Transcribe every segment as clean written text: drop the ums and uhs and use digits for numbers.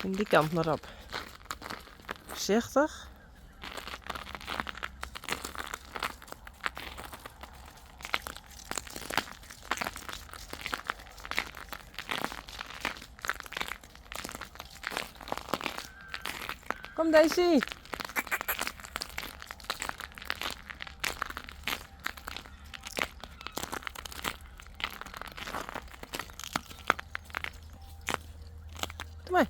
En dy kant mar op. Foarsichtich. Kom Daisy. Kom mar.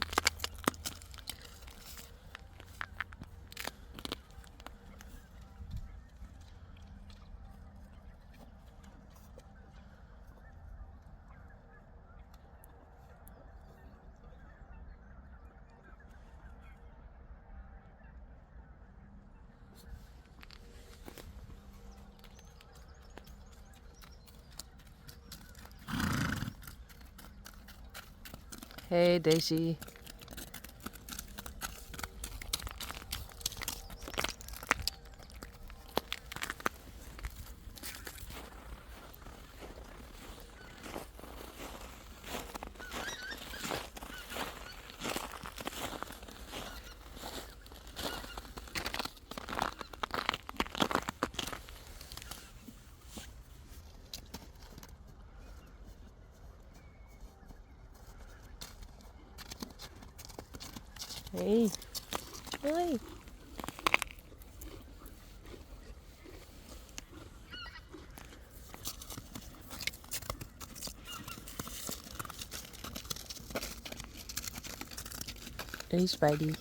Hey Daisy. Hey. Hoi. Hey Spidey.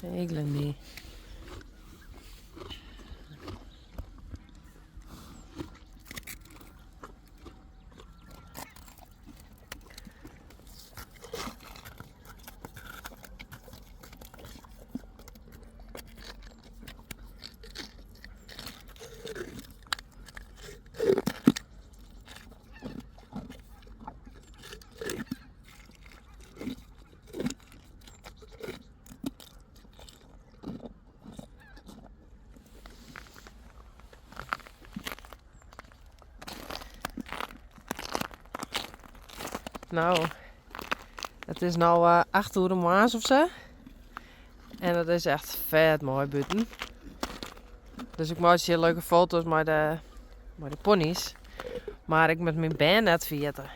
Hey Glendy. No, it is no acht oere moarns of sa. En it is echt fet moai bûten. Dus ik meitsje leuke foto's mei de, mei de pony's. Mar ik moat myn bern net ferjitte.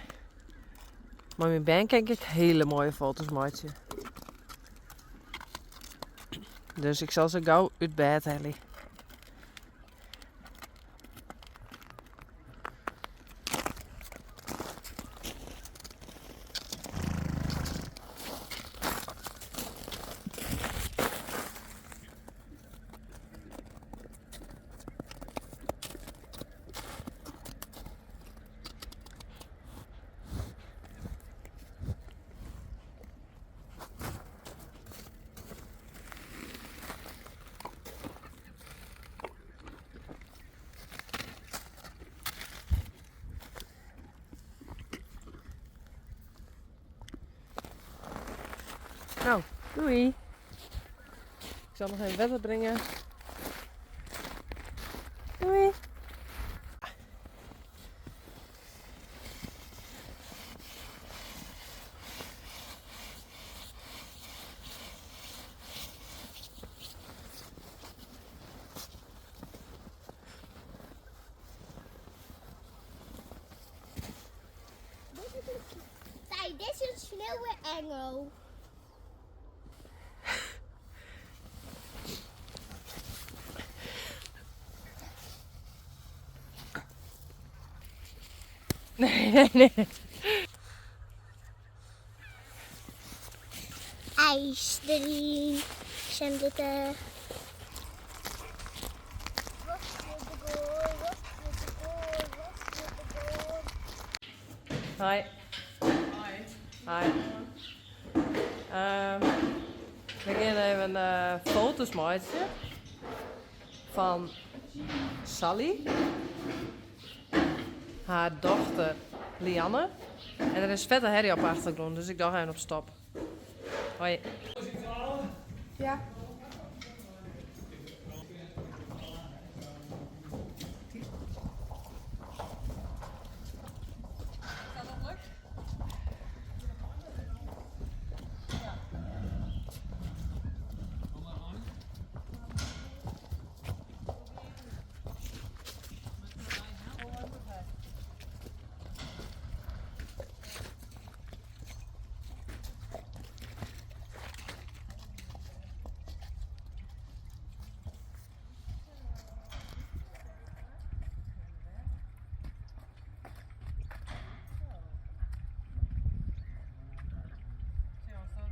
Mei myn bern kin ik hiele moaie foto's meitsje. Dus ik sil se gau út bêd helje. Doei. Ik zal nog even wetter brengen. Doei. Dit is een sneeuwengel. Nee, nee, nee. IJs erin. Zendete. Hi. Hi. We gean even foto's meitsjen fan Sally, har dochter Lianne. En der is fette herrie op de achtergrûn, dus ik doch even op stop. Hoi. Ja.